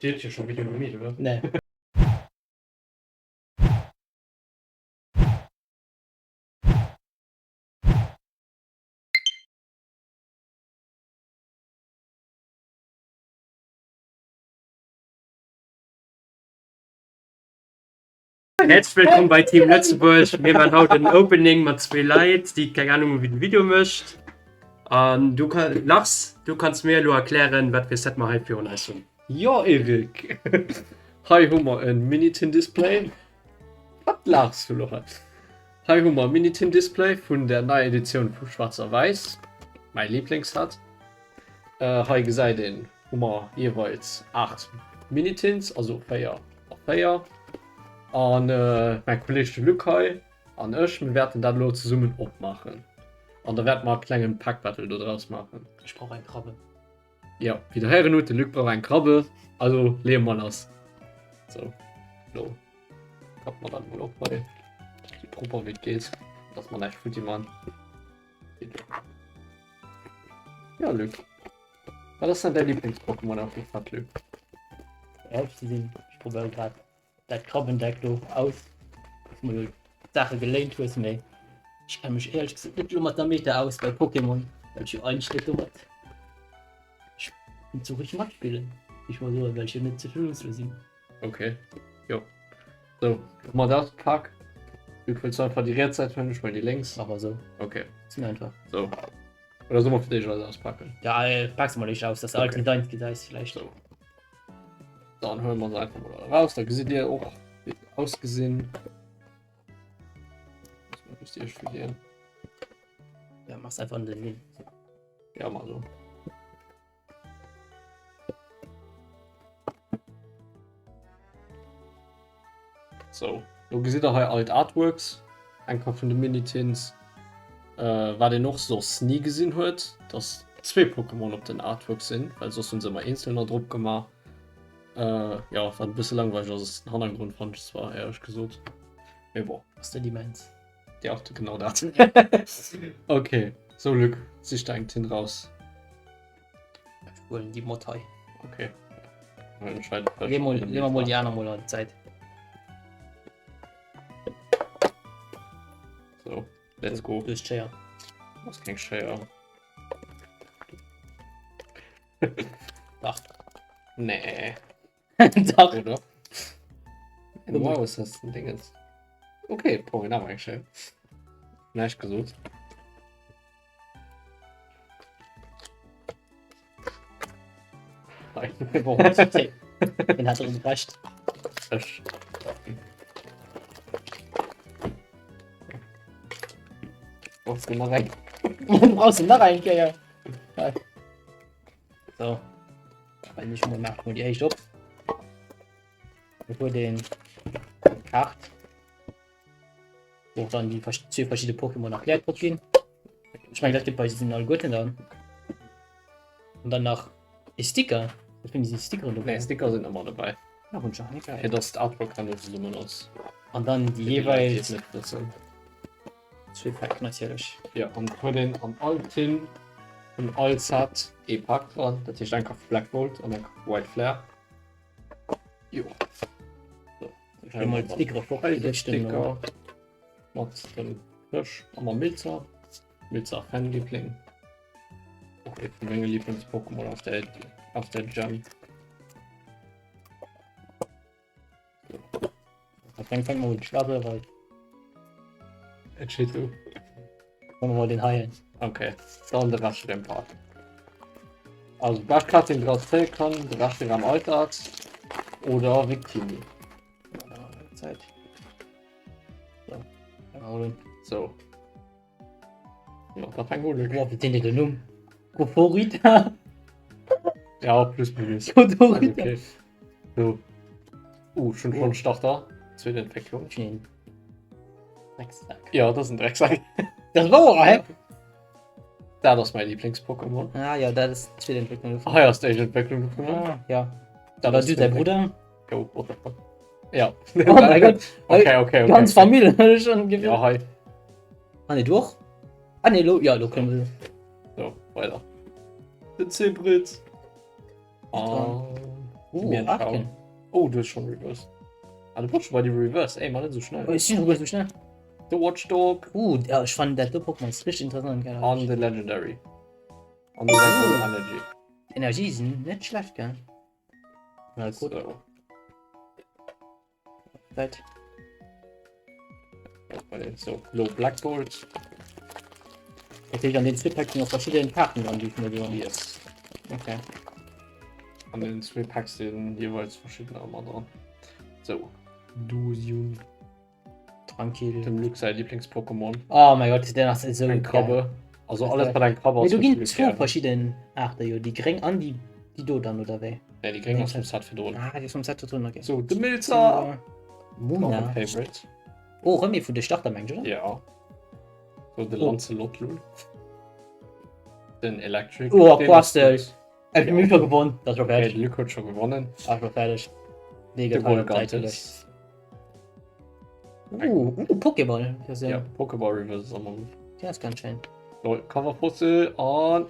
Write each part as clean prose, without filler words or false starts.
Dir hutt jo scho Video gemeet, oder? Nee. Häerzlech wëllkomm bei Team Lëtzebuerg. Mir man haut en Opening mat zwee Leit, déi keng Ahnung hunn, wéi den Video mécht. An du kann, Lars, du kanns mir elo erklären, wat fir Set mer hei virun eis hunn. Jo Eric, hei hu mer en Minitin Display. Wat laachs du lo hei? Hei hu mer e Minitin Display vun der neier Editioun vu Schwarz a Wäiss, mäi Lieblingsset. Hei gesäit een, hu mer jeeweils 8 Minitins, also 4 a 4. An mäi Kolleeg de Luc hei an ech, mir wäerten dat elo zesummen opmaachen. An da wäerte mer e klengen Pack Battle do draus maachen. Ech brauch eng Krabbe. Jo, wéi der héieren hutt, de Luc brauch eng Krabbe. Also leeë mer lass. Sou, elo klappe mer dat emol op hei, sou propper wéi et geet, dass mer näischt futti man. Ja, Luc. Wat ass denn däi Lieblings-Pokémon auf dem Set, Luc? Ehrlich ze sinn, ech probéiere grad dat Krabbendeck do aus, dass mer jo d'Saache geléint hues, mee ech kenne mech éierlech gesot net elo mat der Meta aus bei Pokémon, well ech jo eigentlech net domat ech net sou richteg matspillen, géif ech mol soen, well ech jo net zu Toulouse lo sinn. Okay, jo. So, hu mer dat Pak. Du wëlls einfach déi riets Säit huelen, ech huelen déi lénks. Mach mer sou. Okay. Ass mir einfach. So. Oder soll mer fir d'éischt eis auspacken? Ja, äh, pack se mol éischt aus, dass okay. all Designs gesäis vielleicht. So. Dann huelen mer se einfach mal raus, da gesitt Dir och, wéi se ausgesinn. Muss mal just iech Ja, mach's einfach an den Link. Ja, mal so. So, lo gesitt der hei all d'Artworks, eng Kap vun de Minitins. Äh, wat een och soss ni gesinn huet, dass zwee Pokémon op den Artworks sinn, well soss hunn se ëmmer eenzelner drop gemaach. Äh, ja, wat e bësse langweileg ass, ass den Hannergrond, fannen ech zwar, éierlech gesot. Mee bon. Ass net immens. Ja, genau dat. Okay, so Luc, sich der eng Tin raus. Ech huelen déi Mod hei. Okay. Lee mol, lee mer mol déi aner mol an d'Säit. So, let's go. Du hues d'Schéier. Ass keng Schéier. Dach. Nee. Dach. Oder? Wow, ist das ein Dingens. Okay, brauche ich awer eng Schéier. Näischt gesot. Den hat erëm Recht. Ech. Brauchst du nach eng? Brauchst du nach eng Kéier? So. Wenn ich mal mach mal die echt op. Bevor den Kart. Wo dann die zwei verschiedene Pokémon erklärt drop ginn. Ich meine, das gibt bei diesen Algorithmen dann. Und dann nach e Sticker. Ich finde diese Sticker dabei. Nee, Sticker sind immer dabei. Ja, und schon geil. Ja, das Artwork kann zusammen aus. Und dann die jeweils. Zwee Päck natierlech. Jo, an et huet een an all Tin vun all Set ee Pak dran. Dat heescht eng Kaf Black Gold an eng Kaf White Flare. Jo. So, Ech hu mol d'Stickere fort hei de Sticker mat dem Fësch a mam Milzer. Milzer Fanliebling. Och ee vu menge Lieblings-Pokémon aus der, aus der Gen. Dann fängt man mit Schwabe, weil Et steht du. Machen wir mal den Haien. Okay, dann de Rescht Park. Also Bachkat den draus zählen kann, de Rescht am Alltag oder Victini. Zeit. So. So. Ja, da fängt un. Boah, wie sinn den Numm? Goforita? Ja, plus minus. Goforita. Okay. So. Uh, schon schon Starter. Zweite Entwicklung. Schön. Drecksack. Ja, das ist ein Drecksack. Das war auch, hä? Dat ass mein Lieblings-Pokémon. Ah ja, dat ist die zweite Entwicklung davon. Hei ass d'éischt Entwécklung dovun. Ah, ja. Dat War ass du dein Bruder? Jo, what the fuck. Ja. Oh mein Gott. Okay, okay, okay. Ganz okay. Familie schon gewinnt. Ja, hei. Ah ne, du och? Ah ne, lo, ja, lo können wir. So, weiter. Den Zebrit. Ah. Uh, Arken. Oh, du hues schon Reverse. Ah, du brauchst schon bei die Reverse. Ey, mach net so schnell. Oh, ich sinn schon so schnell. The Watchdog. Uh, ja, ich fand dat do Pokémon ist richtig interessant. Gell? An the Legendary. An the uh. Energy. Energie sind net schlecht, gell? Na gut. So. Zeit. So, Low Black Gold. Natürlich an den zwei Packs sind noch verschiedene Karten dran, die ich mir so. Yes. Okay. An den zwei Packs sind jeweils verschiedene immer dran. So, Dusion. Tranquil. Dem Luke sein Lieblings-Pokémon. Oh mein Gott, der ass esou Eng geil. Krabbe. Also alles wat eng Krabbe Mee ass. do huet ginn de Luc zwou gären. verschidden Aarter jo, déi gréng an déi déi do dann, oder wéi? Nee, déi gréng ass vum Set virdrun. Ah, déi ass vum Set virdrun, okay. So, de Milzer! Muna. Och e Favorite. Oh, rëm ee vun de Starter, mengt oder? Ja. So, de Oh. Lancelot Lul. Den Electric. Oh, Den ass Quastel. gutt. Ech hunn scho gewonnen. Dat ass scho Okay, fäerdeg. de Luc huet scho gewonnen. Ass scho fäerdeg. Dee De gëtt hei op d'Säit Golgantes. geluecht. Uh, uh, Pokéball. Das ist ja, Ja, Pokéball Reverse ist immer gut. Der ist ganz schön. So, Coverfossil an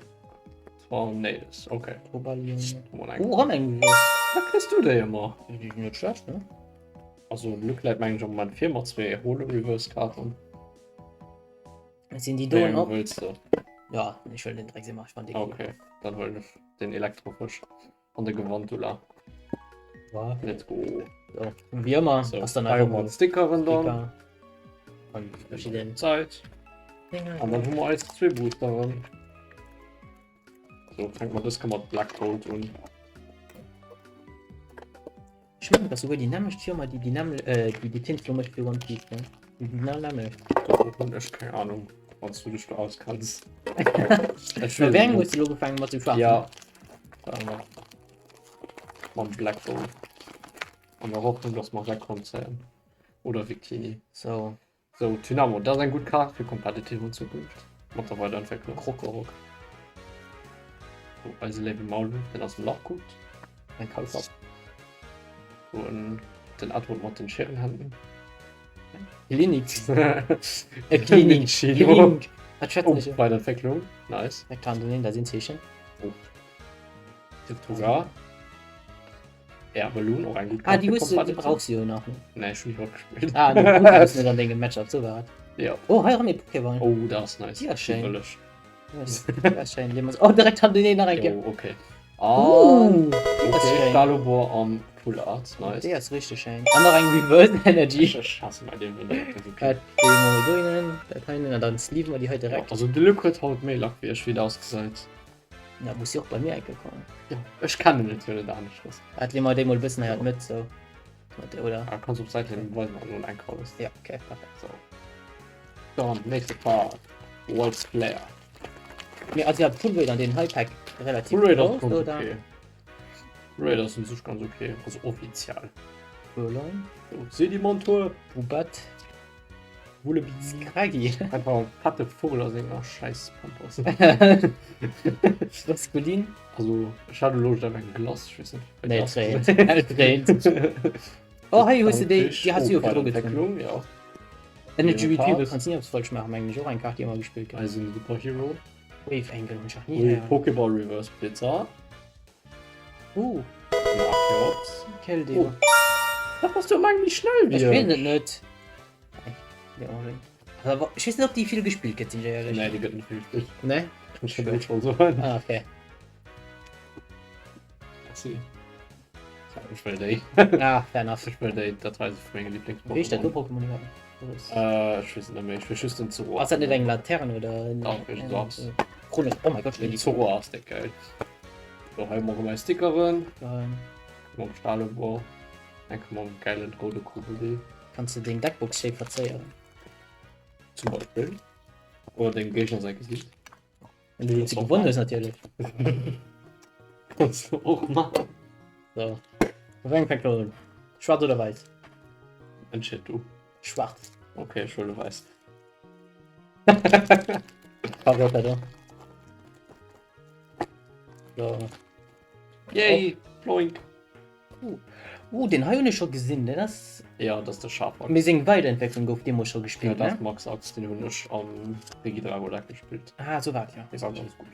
Tornadus. Okay. Cobalion. Uh, Uh, rëm eng Reverse. Was kriegst du denn immer? Die sind nicht schlecht, ne? Also, Glück leiht mir schon mal vier mal zwei Holo Reverse Karten. Sind die do Wem och? willst du? Ja, ich will den Dreck immer. Ich fand die cool. Okay, dann hol ich den Elektrofisch an de Gewandula. Ja. Let's go. So, wie immer, So, ass dann hei einfach hu mer mal d'Stickeren dann. Sticker. An verschiedene Zäit. Dinger. An dann hu mer eis zwee Boosteren. So, fängt man das mat Black Gold un. Ich meine, das sogar die nämlich Firma, die die nämlich, äh, die die Tinte mécht fir One Piece, ne? Die die nämlich. Do hunn ech keng Ahnung, wann du dech do auskanns. Ech Wéi weess eng et hues du lo gefaangen mat de schwaarzen? Ja. Mam Black Gold. An der Hoffnung, dass mer Rekon zéien. Oder Victini. So. So, Dynamo, dat ass eng gutt Kaart fir Competitive an Zukunft. Mat der Weiderentwécklung. Krokorok. So, eise léiwe Maulwurf, deen aus dem Lach kuckt. Ein Kaulquapp. So, en, den Edward mat den Scherenhänden. Klinik. Äh, Klinik. Chino. Klinik. Was schwätzen Oh, ich? Weiderentwécklung. Nice. Rektandeln, da sind Zeechen. Tortuga. Erballoon, och eng gutt Ah, Kaart die fir hues du, die Competitive. brauchst du jo nach. Ne? Nee, ech hunn déi haut gespillt. Ah, du hues net an dengem Matchup, so war et. Ja. Oh, hei erëm ee Pokéball. Oh, dat ass nice. Die ass schéin. Déi wëll ech. Das ist schön. Lehmers. Oh, direkt haben die nach ein Jo, okay. Ah, Uh, das ist okay. schön. Stalobor am Full Art, nice. Der ist richtig schön. An noch ein Reverse Energy. Ich hasse mein Leben, wenn der das okay. Dat legen wir do hinnen, dat hinnen an dann sleeven wir die heute direkt. Also de Luc huet haut méi Lack wéi ech, wéi et ausgesäit. Na, muss jo och bei mir enke kommen. Ja, ech kennen et jo net aneschters. Dat legen wir dem mal e bëssen hei an d'Mëtt, so. Oder? Ah, kanns op d'Säit leeën, weisen mer elo enk alles. Ja, okay, perfekt. So. Dann, nächste Part. World's Flair. Mee also ja, Full Rate an den Highpack relativ Full Rate ass groß, ganz oder? okay. Full Rate ass un sech ganz okay, also offiziell. Böhlein. So, Sedimontur. Bubat. Wulebi. Scraggy. Einfach en fette Vogel a senger scheiß Pampers. Maskulin. Also, ech hat elo Loscht op eng Glace, ech weess net. Nee, et reent. Et reent. Oh, hei hues du déi, déi has du jo virdru gezunn. Ja. Energy Leopard. Retrieval kanns ni eppes falsch maachen, mengen ech. Och eng Kaart, déi ëmmer gespillt gëtt. Eisen Superhero. Wave Angle hunn ech nach ni Ui, héieren. Pokéball Reverse Blitzer. Uh, Den Archeops. Keldeo. Oh. Dat bass du am Eng méi schnell Ech wéi weess et net. Aber ech weess net, ob déi vill gespillt gëtt, sinn ech éierlech. Nee, déi gëtt net vill gespillt. Nee? Kann ech dir elo scho soen. Ah, okay. Merci. Ech wëll déi. Ah, fair enough. Ech wëll déi, dat war eise vu menge Lieblingspokémon. Wéi heescht dat do Pokémon iwwerhaapt? Äh, ech weess et net méi. Ech weess just den Zoroark. Ass dat net eng Laterne oder? Dach, ech glaub's. Chrono, oh mein Gott, Den Zoroark ass déck geil. So, hei hu mer erëm eis Stickeren. Ähm. Mam Stalobor. Eng mam geilen roude Krokodil. Kanns de deng Deckbox schéi verzéieren. Zum Beispill. Oder dem Géigner säi Gesicht. Wenn du se gewonnen hues natierlech. Kanns du och maachen. So. Wéi eng fänkt lo un? Schwaarz oder wäiss? Entscheed du. Schwaarz. Okay, ech huele wäiss. Paar Wörter do. So. Yay! Ploink! Uh, uh, den hei hunn ech scho gesinn, den ass. Ja, dat ass de Schafer. Mee seng Weiderentwécklung gouf deemools scho Ja, gespillt, dat ne? ass Max Axt, den hunn ech am Regidrago Deck gespillt. Ah, sou war et, ja. Dee war ganz gutt.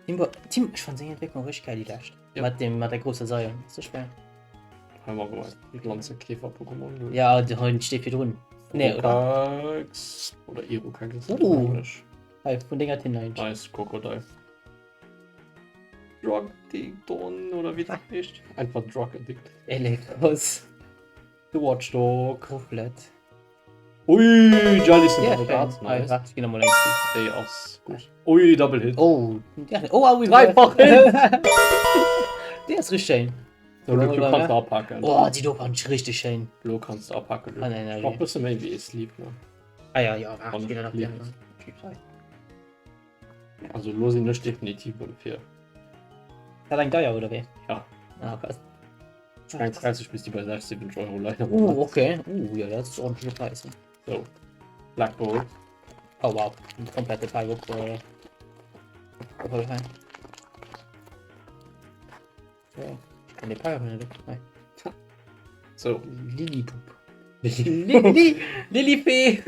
Timbo, Tim, ech fand seng Entwécklung richtig geil, déi lescht. Ja. Mat dem, mat der grousser Sail. Ass richtig geil. Hei mar rëm eis Planzekäfer-Pokémon. Ja, de hei steet virdrun. Nee, oder? Rokax oder Irokax ass dat Uh. Englisch. Hei, vun denger Tin eigentlich. Nice, Krokodil. Drug Ding oder wéi dat heescht. Einfach Drug Addict. Elektros. The Watchdog. Rufflet. Ui, Jelly sind Ja, aber grad. schön. Nice. Nice. Warte, ich geh nochmal eng. Déi ass gut. Ui, Double Hit. Oh, ja, oh, oh, Dreifach Hit. Der ist richtig schön. So, Luke, du kannst apacken. Oh, die do fand ich richtig schön. Lo kannst du apacken. Luke. Ah, nein, nein, Ich brauch bësse méi wéi ee Sleep, ne? Ah ja, ja, warte, ich geh da noch die Lieb. anderen. Also lo sinn ech definitiv um fir. Hat eng deier oder wéi? Ja. Ah, passt. Ech mengen 30 bis déi bei 60, 70 Euro leien. Uh, okay. Uh, ja, dat ass ordentleche Preis. So. Black Bolt. Oh wow, en komplette Pack op äh, op alle Fäll. So, ich kann den Pack nicht. Nein. So. Lillipup. Lilli, Lillifee.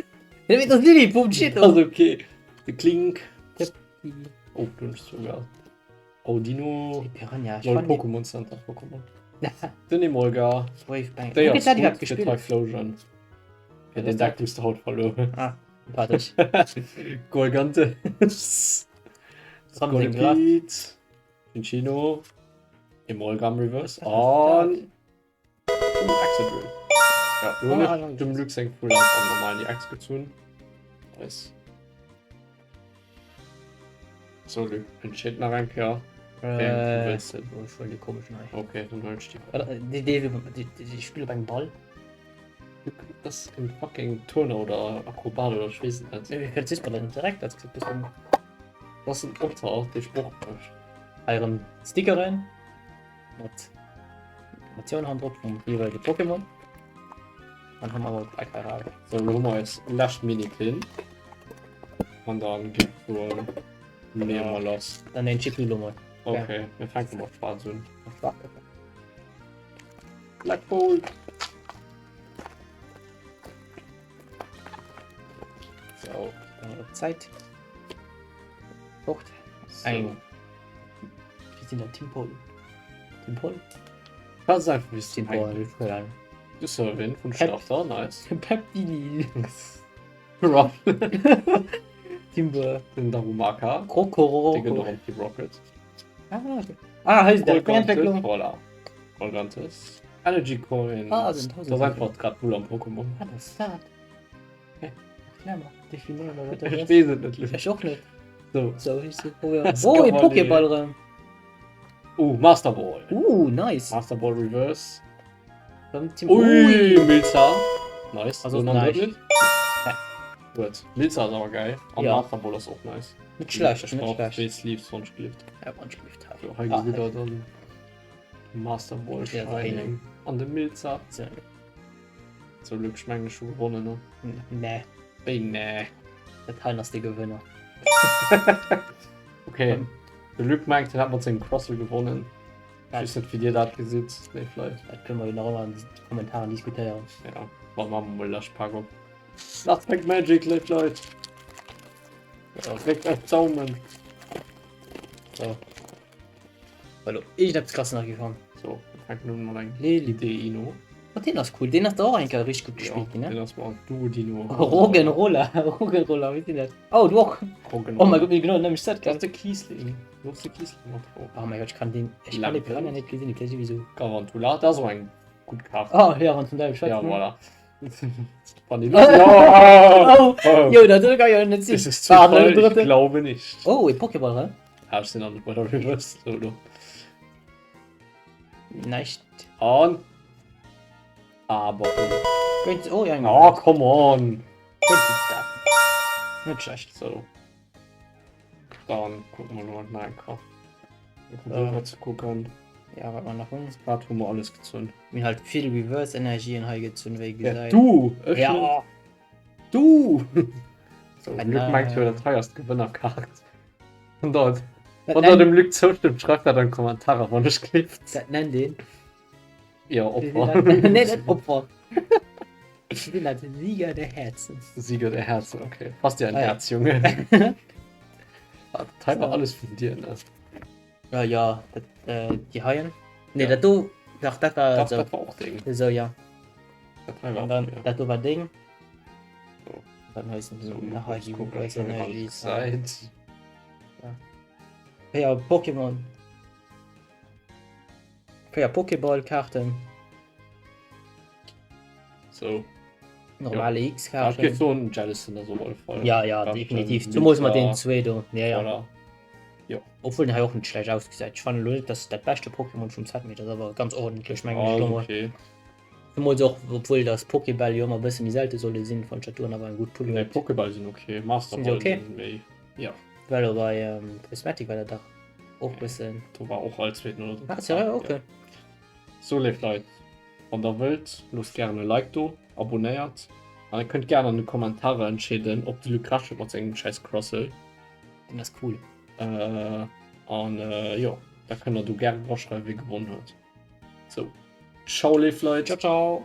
Ja, das Lillipup, shit. Also okay. De Klink. Oh, du hast sogar. Oh, Dino. Die Piranha. Ich Neue fand die- Pokémon Center Pokémon. Den Emolga. Wave Bang. Déi Wo ass geht's da gut überhaupt fir gespielt? Typhlosion. Ja, den Deck hues de haut verluer. Ah, warte. Golgantes. Something Glass. Scolipede. Cinccino. Emolga am Reverse. Was ist An. Excadrill. Ja, du Ah, hunn ech dem Luc seng Full Art am normalen EX gezunn. Nice. So, Luc, entscheed nach eng Kéier. Wéi eng du Äh, wëlls denn. oh, ich wollte die komischen Ei. Okay, dann huel ech déi. Oder, Die, die, die, die, die spielen beim Ball. Luc, das ist ein fucking Turner oder Akrobat oder ich weess et net. Wie viel siehst du denn direkt? Das ist ein bisschen Das ist ein Otter, dee Sport mécht. Ihren Sticker rein. Mat Informationen haben drop vum jeweilege Pokémon. Dann haben wir aber Black Rare. So, lo hu mer eis lescht Mini-Pin. An dann gi soen, leeë mer lass. Dann den Chip lo mal. Okay, mir fänke mat schwaarz un. Black Bolt! So, dann op Zäit. Fort. So. Eng. Wie sinn dat Team Pol? Team Pol? Kannst einfach bis Team Pol. Keine Ahnung. Du Servin vun Pep. Starter, nice. Peptini. Ruff. Timber. Den Darumaka. Krokoroko. Dee gëtt och am Team Rocket. Ah, okay. Ah, hei ist der Golgantes, Entwicklung. voilà. Golgantes. Energy Coin. Ah, den Das ass einfach d'Red Bull am Pokémon. Wat ass dat? Erklär mal, definier mal, wat dat Ech ass. weess et net, Luc. Ech och net. So. So, ich so probieren. Das Oh, e kann man Pokéball erëm. Oh, Master Ball. Uh, nice. Master Ball Reverse. Beim Team. Ui, Milza. Nice. Also So, dann nice. net. Gut. Milza ass awer geil. An Ja. Master Ball ass och nice. Net schlecht, Ech net brauch schlecht. zwee Sleeves wann ech gelift. Ja, wann ich gelift habe. So, hei Ah, gesitt der dann Master Ball Ja, Shining an de Milza. So. So, Luc, ech mengen ech hu gewonnen, ne? Nee, Wéi nee? dat heien ass de Gewënner. Okay. De Luc mengt, hien hätt mat sengem Crossel gewonnen. Ech weess net, wéi dir dat gesitt, léif Leit. Dat kënne mer jo nach ëmmer an de Kommentaren diskutéieren. Ja, ma maache mer mol lescht Pak op. Last Pack Magic, léif Leit. Ja. Dréckt eis d'Daumen. So. Hallo, ich hab krass nach gefahren. So, wir fänken un mat engem Lili. Deino. Oh, den ass cool. Den ass da och eng Kéier richtig gut gespielt ginn, ne? Den ass mal Duodino. Roggenroller, Roggenroller, wie sinn dat? Oh, du och. Roggenroller. Oh mein Gott, mir genau nämlich Set Das ist der Kiesling. Du hast de Kiesling mat drauf. Oh mein Gott, ich kann den ich kann den Piranha nicht gesehen, ich weiß nicht wieso. Garantula, das ist auch eng gutt Kaart. Oh, ja, wann zum Teil Ja, voilà. Wann die Oh, oh. Jo, dat kann jo net sinn. Ist es Zufall? Ich glaube nicht. Oh, e Pokéball, hä? Ah, ech sinn an bei der Reverse Solo. Näischt. An. Aber. Great, oh, ja, Oh, come on. Net schlecht. So. Dann gucken wir noch mal nach. Ja. Zu gucken. Ja, wat mer nach hunn. Wat hu mer alles gezunn? Mir halt vill Reverse Energien hei gezunn, wéi Ja, gesäit. du! Ech Ja. net. Du! So, Ah, Luc mengt jo nein. dat hei ass d'Gewënnerkaart. Wann der, Dat wann der nennt, dem Luc zoustëmmt, schreift dat an d'Kommentarer, wann ech gleeft. dat nennt een. Ja, Opfer. Nee, net Opfer. Ich bin dat Sieger der Herzen. Sieger der Herzen, okay. Fass dir ein Ah, ja. Herz, Junge. Dat hei war alles vun dir, ne? Ja, ja, dat, äh, déi heien. Nee, ja. dat do, dach, dat war Dach, dat war och deng. Esou, ja. Dat hei war An dann, och, ja. dat do war deng. So. Dann hei sind So, nach hei die gucken, Reverse ob alles Energies. gesäit. Ja, Pokémon. 4 Pokéball-Kaarten. So. Normale Ja, X-Kaarten. ich géif soen, Jellicent ass op alle Fall. Ja, ja, Beschten definitiv. Zumols mat Meta. den zwee do. Ja, ja. Voilà. Jo. Obwuel den hei och net schlecht ausgesäit. Ech fannen elo net, dass et dat beschte Pokémon vum Set, mee dat ass awer ganz ordentlech, mengen ech Ah, elo mol. okay. Zumols och, obwuel dass Pokébäll jo ëmmer e bësse méi selte solle sinn, fannt ech dat do awer eng gutt Pull Nee, huet. Pokéball sinn okay. Master Sinn se Ball okay? sinn méi. Ja. Well och bei ähm, Prismatic war dat dach och bëssen. Do war och all zweeten oder Ah, seriö? Okay. Ja. So, léif Leit, wann der wëllt, loosst gären e Like do, abonnéiert an der kënnt gären an de Kommentarer entscheeden, ob de Luc Recht huet mat sengem schäiss Crossel. Den ass cool. Äh, an äh, jo, da kënnt der do gären draschreiwen, wie gewonnen huet. So, ciao, léif Leit. Ciao, ciao.